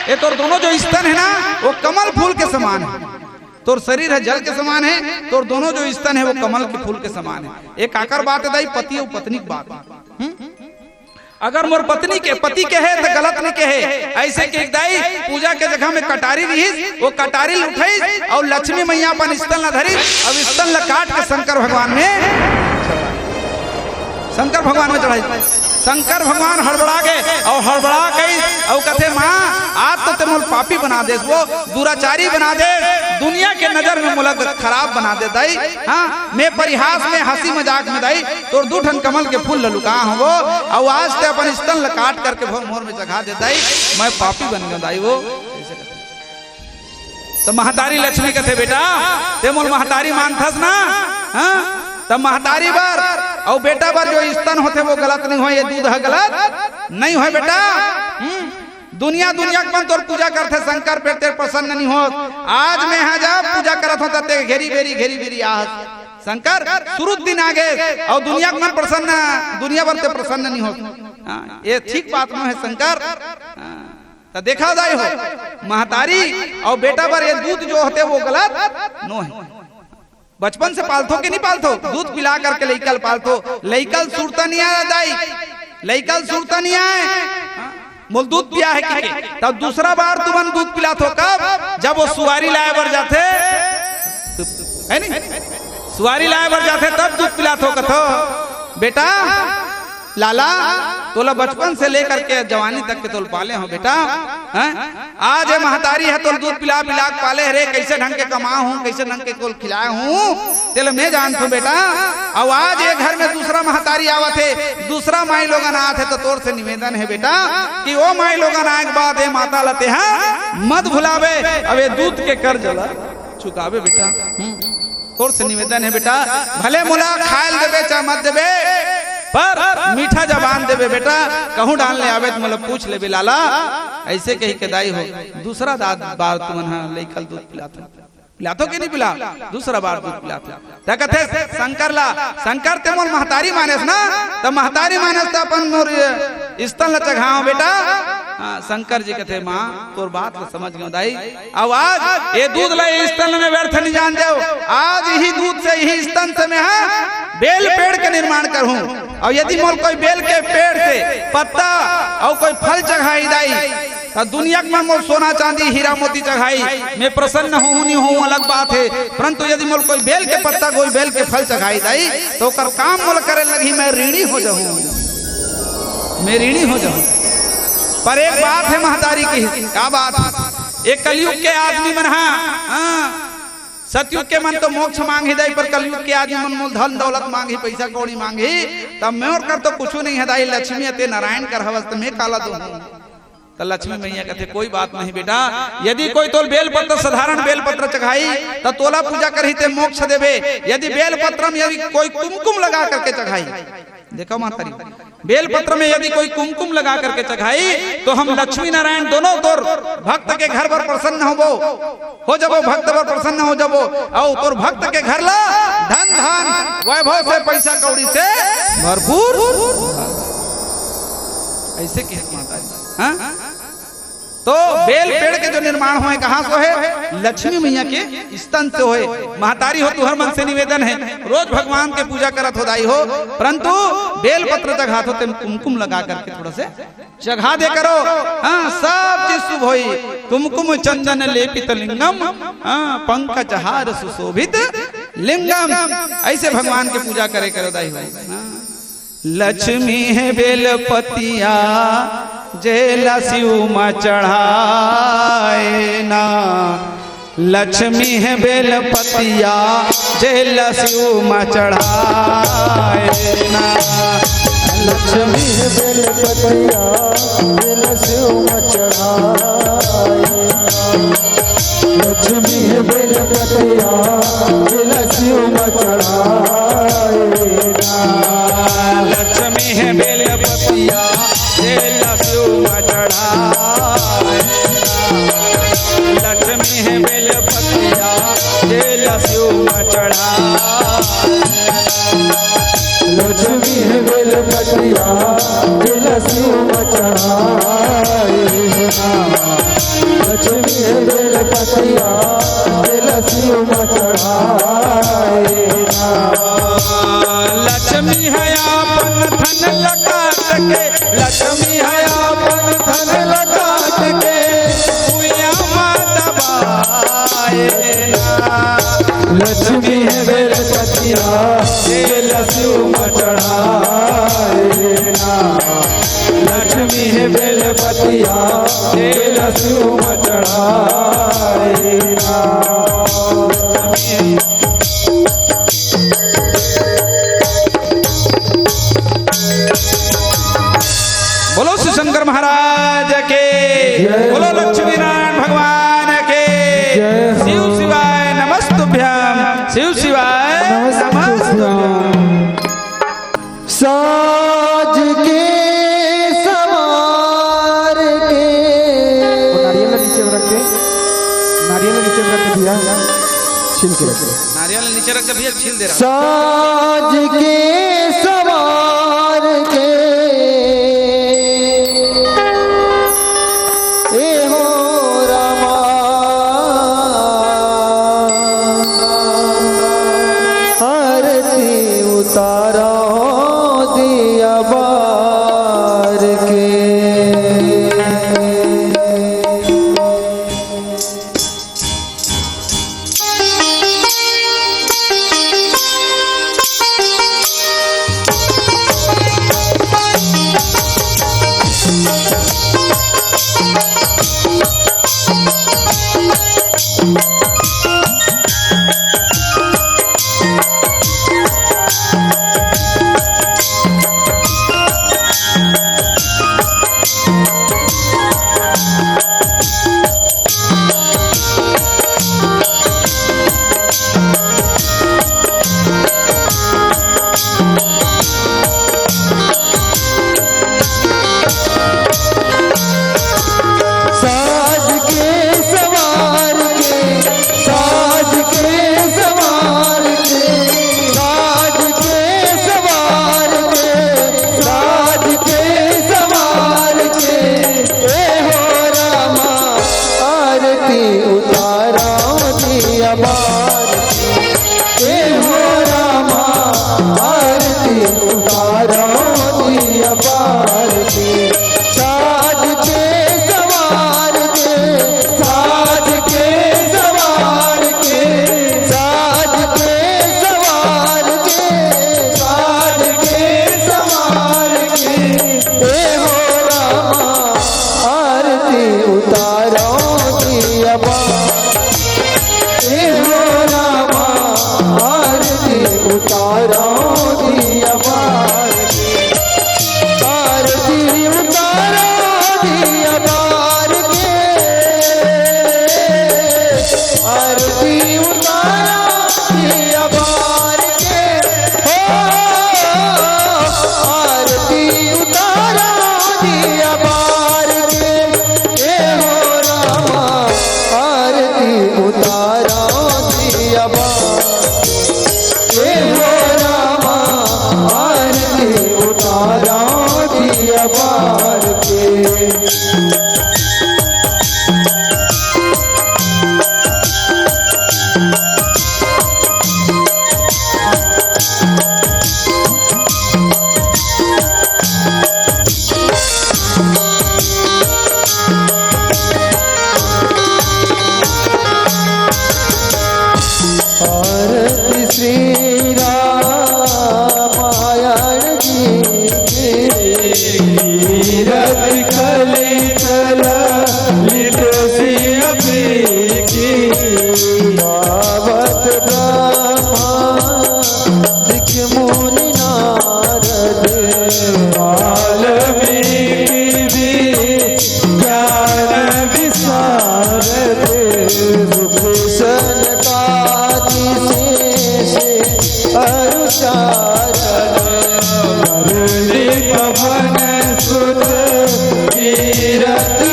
ये तोर दोनों जो स्तन हे ना, वो कमल फूल के समान हे। तोर शरीर हे जल के समान हे, तोर दोनों जो स्तन हे वो कमल के फूल के समान हे। एक आकर बात हे दाई, पति अउ पत्नी के बात। हम्म? अगर मोर पत्नी के, पति के हे त गलत नहीं के हे। ऐसे के दाई पूजा के जगह में कटारी रहिस, वो कटारी ल उठाइस अउ लक्ष्मी मैया अपन स्तन ला धरिस, अब स्तन ला काट के शंकर भगवान में, शंकर भगवान में चढ़ाइस। शंकर भगवान हड़बड़ा गे अउ हड़बड़ा गई अउ कथे, "माँ, आज तो ते मोल पापी बना देस, वो दुराचारी बना देस, दुनिया के नजर में मोला खराब बना दे दाई।" हाँ, मैं परिहास में, हंसी मजाक में दाई तोर दू ठन कमल के फूल ल लुका हूँ वो, अउ आज ते अपन स्तन ल काट करके भोर मोर में चघा दे दाई, मैं पापी बन गयो दाई वो। तो महतारी लक्ष्मी कथे, "बेटा, ते मोल महतारी मानथस ना?" हाँ? तब महतारी बर अउ बेटा बर जो स्तन होथे वो गलत नहीं होय, ये दूध ह गलत नहीं होय बेटा। हम्म? दुनिया, दुनिया के मन तोर पूजा करथे शंकर, फेर तेर प्रसन्न नहीं होत। आज मैं हा जब पूजा करत हों त ते घेरी बेरी, घेरी बेरी आहस। शंकर, सुरुज दिन आ गे अउ दुनिया के मन प्रसन्न, दुनिया बर ते प्रसन्न नहीं होत। हाँ, ये ठीक बात नो हे शंकर। हाँ। त देखा दाई हो, महतारी अउ बेटा बर ये दूध जो होथे वो गलत नो हे। बचपन से पालथो कि नहीं पालथो? दूध पिला करके लइका ल पालथो। लइका ल सुरता नहीं आय दाई, लइका ल सुरता नहीं आय। हाँ? मोल दूध पिया हे कि के? तब दूसरा बार तुमन दूध पिलाथो कब? जब वो सुवारी लाय बर जाथे, हे नहीं? सुवारी लाय बर जाथे तब दूध पिलाथो, कथो, "बेटा, लाला, तोला बचपन से लेकर के जवानी तक के तोल पाले हों बेटा, हैं? आज ये महतारी हे तोल दूध पिला पिला के पाले हे रे, कइसे ढंग के कमाय हूँ, कइसे ढंग के तोल खिलाय हूँ, तेला मैं जानथों बेटा। अउ आज ये घर में दूसरा महतारी आवत हे, दूसरा माई लोगन आत हे, त तोर से निवेदन हे बेटा कि ओ माई लोगन आय के बाद ये माता ला तेहा मत भुलाबे, अब ये दूध के कर्ज ला चुकाबे बेटा।" हम्म। तोर से निवेदन हे बेटा, भले मोला खाय ल देबे चाहे मत देबे, पर मीठा जबान देबे बेटा, कहूँ डाहन ले आबे त मोला पूछ लेबे लाला। ऐसे कहि के दाई हो, दूसरा दांत बार तुमन ह लइका ल दूध पिलाथो, पिलाथो कि नहीं पिला? दूसरा बार दूध पिलाथो। त कथे शंकर ला, "शंकर ते मोर महतारी मानेस ना, त महतारी मानेस त अपन मोर स्तन ल चघाव बेटा।" हाँ, शंकर जी कथे, "माँ, तोर बात ल समझ गयो दाई।" अउ आज ये दूध ला ये स्तन में व्यर्थ नहीं जान देव। आज इही दूध से, इही स्तन से मैं हा बेल पेड़ के निर्माण करहूँ। अउ यदि मोल कोई बेल के पेड़ से पत्ता अउ कोई फल चघाही दाई, त दुनिया के मन मोल सोना चांदी हीरा मोती चघाही, मैं प्रसन्न हूँ नहीं हूँ अलग बात हे, परंतु यदि मोल कोई बेल के पत्ता, कोई बेल के फल चघाही दाई, त ओकर काम मोल करे लगही, मैं ऋणी हो जाहूँ, मैं ऋणी हो जाहूँ। पर एक बात हे महतारी की, का बात? ये कलयुग के आदमी मन हा, हाँ, सतयुग के मन तो मोक्ष मांगही दाई, पर कलयुग के आदमी मन मोल धन दौलत मांगही, पैसा कौड़ी मांगही, त मोर कर तो कुछु नहीं हे दाई, लक्ष्मी अते नारायण कर हवस, त मैं काला दूँ? त लक्ष्मी मैया कथे, "कोई बात नहीं बेटा, यदि कोई तोल बेल पत्र, साधारण बेल पत्र चघाही, त तोला पूजा करही ते मोक्ष देबे। यदि बेल पत्र में यदि कोई कुमकुम लगा करके चघाही," देखो महतारी, बेल पत्र में यदि कोई कुमकुम लगा करके चघाही, तो हम लक्ष्मी नारायण दोनों तोर भक्त के घर बर प्रसन्न होबो, हो जबो, भक्त बर प्रसन्न हो जबो, अउ तोर भक्त के घर ला धन धान वैभव से, पैसा कौड़ी से भरपूर। ऐसे कहे महतारी। हाँ? तो बेल पेड़ के जो निर्माण होय, कहाँ से होय? लक्ष्मी मैया के स्तन से होय। महतारी हो, तुहर मन से निवेदन हे, रोज भगवान के पूजा करत हो दाई हो, परंतु बेल पत्र चघाथो ते कुमकुम लगा करके थोड़ा से चघा दे करो। हाँ, सब चीज शुभ होई। कुमकुम चंदन लेपित लिंगम, हाँ, पंकज हार सुशोभित लिंगम। ऐसे भगवान के पूजा करे करो दाई हो। हाँ। लक्ष्मी हे बेलपतिया, जेला शिव म चढ़ाए ना। लक्ष्मी हे बेलपतिया, जेला शिव म चढ़ाए ना। लक्ष्मी हे बेलपतिया, जेला शिव म चढ़ाए ना। लक्ष्मी हे बेलपतिया, जेला शिव म चढ़ाए ना। लक्ष्मी हे बेल पतिया, तेल शिव म चढ़ा। लक्ष्मी हे बेल पतिया, तेल शिव म चढ़ाए ना। लक्ष्मी हे बेल पतिया, तेल शिव म चढ़ाए ना। लक्ष्मी हे आपन धन ल काट के, लक्ष्मी हे आपन धन ल काट के, भुइयां म दबाए ना। लक्ष्मी हे बेल पतिया, तेल शिव म चढ़ाए ना। लक्ष्मी हे बेल पतिया, तेल शिव म चढ़ाए ना। बोलो शिव शंकर महाराज के, जय। बोलो लक्ष्मी नारायण भगवान के, जय हो। शिव शिवाय नमस्तुभ्यम, शिव शिवाय नमस्तुभ्यम। साज के सवार के। वो नारियल ला नीचे रख के, नारियल ला नीचे रख के भैया, छील के रख दे। नारियल नीचे रख दे भैया, छील दे रहा। साज के सवार के ए हो रामा, आरती उतारो दिया बार के। साज के सवार के, साज के सवार के, साज के सवार के, साज के सवार के, ए हो रामा, आरती उतारो दिया बार के, ए हो रामा, आरती उतारो दिया बार के। साज के सवार के, साज के सवार के, साज के सवार के, साज के सवार के, ए हो रामा, आरती उतारो दिया बार। ए हो रामा, आरती उतारो दिया बार के। आरती उतारो दिया बार के। आरती उतारो दिया बार के। हो, आरती उतारो दिया बार के। ए हो रामा, आरती उतारो दिया बार। ए हो रामा, आरती उतारो दिया बार के। आरती श्री रामायण जी की। कीरति कलित ललित श्री अम्बिकी। गावत ब्रह्मा ऋषि मुनि नारद। वाल्मीकि भी ज्ञान विशारद। रूप सनकादि शेष अरु सारद। धरणी पवन सुत कीरति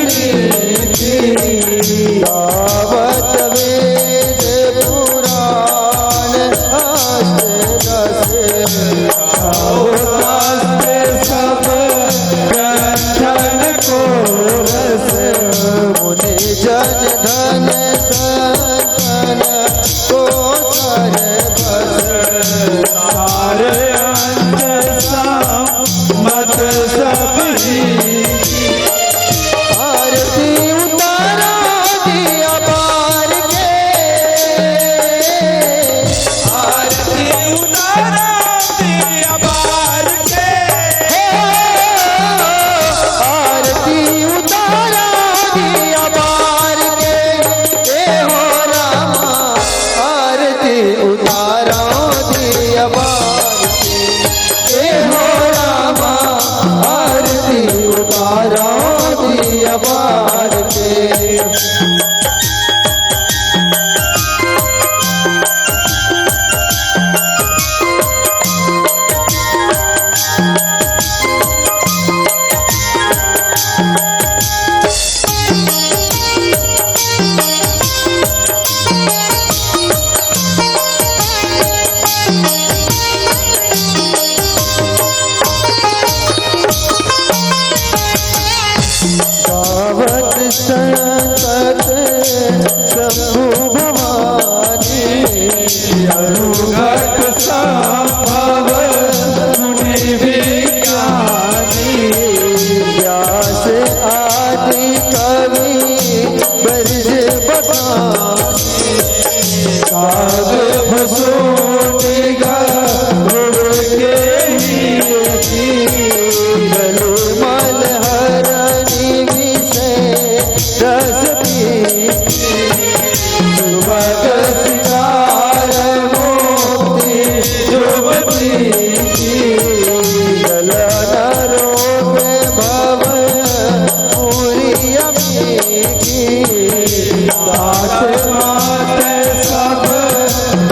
जन धन संतन को सर्वस। सारे अंत संपत सब ही। आरती उतारा दिया बार के। आरती उतारा दिया बार के। आरती उतारा दिया बार के। ए हो रामा, आरती उतारा दिया बार के। ए हो रामा, आरती उतारा दिया बार के। गावत संतत शंभु भवानी। अनुगत संभव मुनि विज्ञानी। व्यास आदि कवि बरज बखानी। काग भसोनी गरुड़ के नीति। गल मल हरनी विषय रस पीति। सुभग सिंगार मोती शुभ प्रीति। गलन रोग भव पूरी अमीठी। दात मात सब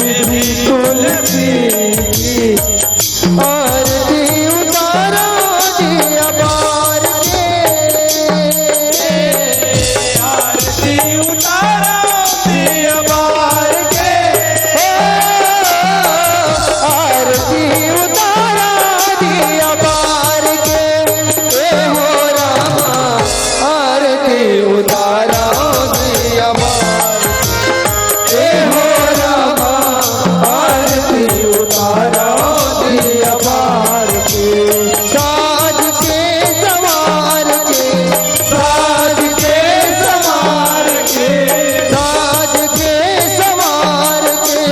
विधि तुलसी की। आरती उतारा दिया बार के। आरती उतारा दिया बार के। आरती उतारा दिया बार के। ए हो रामा, आरती उतारा दिया बार के। ए हो रामा, आरती उतारा दिया बार के। साज के सवार के, साज के सवार के, साज के सवार के,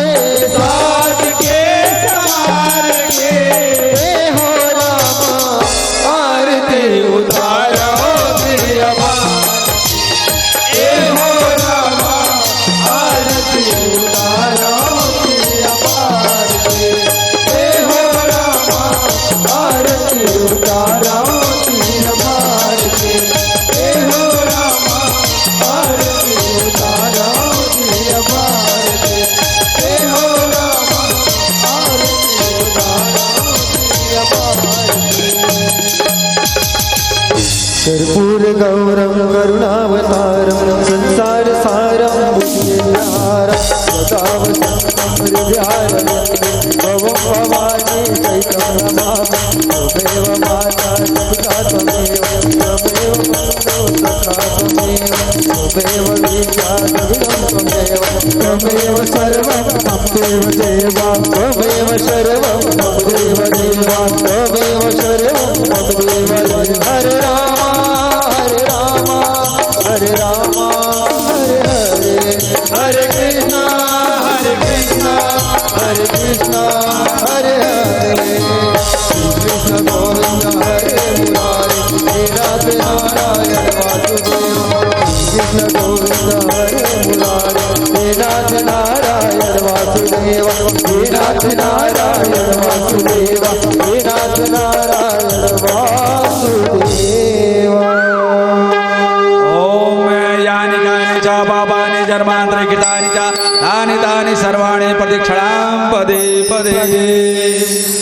साज के सवार के। ए हो रामा, आरती उतारा दिया बार। ए हो रामा, आरती उतारा दिया बार के। ए हो रामा, आरती उतारा दिया बार के। ए हो रामा, आरती उतारा दिया बार के। ए हो रामा, आरती उतारा दिया बार के। कर्पूर गौरम करुणावतारम संसार सारम बुद्धिहारम सदा वसंतम हृदयारविंदे भवम भवानी सहितम नमामि। त्वमेव माता पिता त्वमेव त्वमेव बंधु सखा त्वमेव त्वमेव विद्या द्रविणम त्वमेव त्वमेव सर्वम मम देव देवा त्वमेव सर्वम मम देव देवा त्वमेव सर्वम मम देव देवा। हरे रामा हरे रामा हरे रामा हरे हरे हरे कृष्णा हरे कृष्णा हरे कृष्णा हरे हरे। कृष्ण गोविंद हरे मुरारी हे नाथ नारायण वासुदेव। कृष्ण गोविंद हरे मुरारी हे नाथ नारायण वासुदेव। हे नाथ नारायण वासुदेव। हे नाथ नारायण वासुदेव। ओम यानि कानि च पापानि जन्मांतरे कृतानि च तानि तानि सर्वाणि प्रदक्षिणां पदे पदे।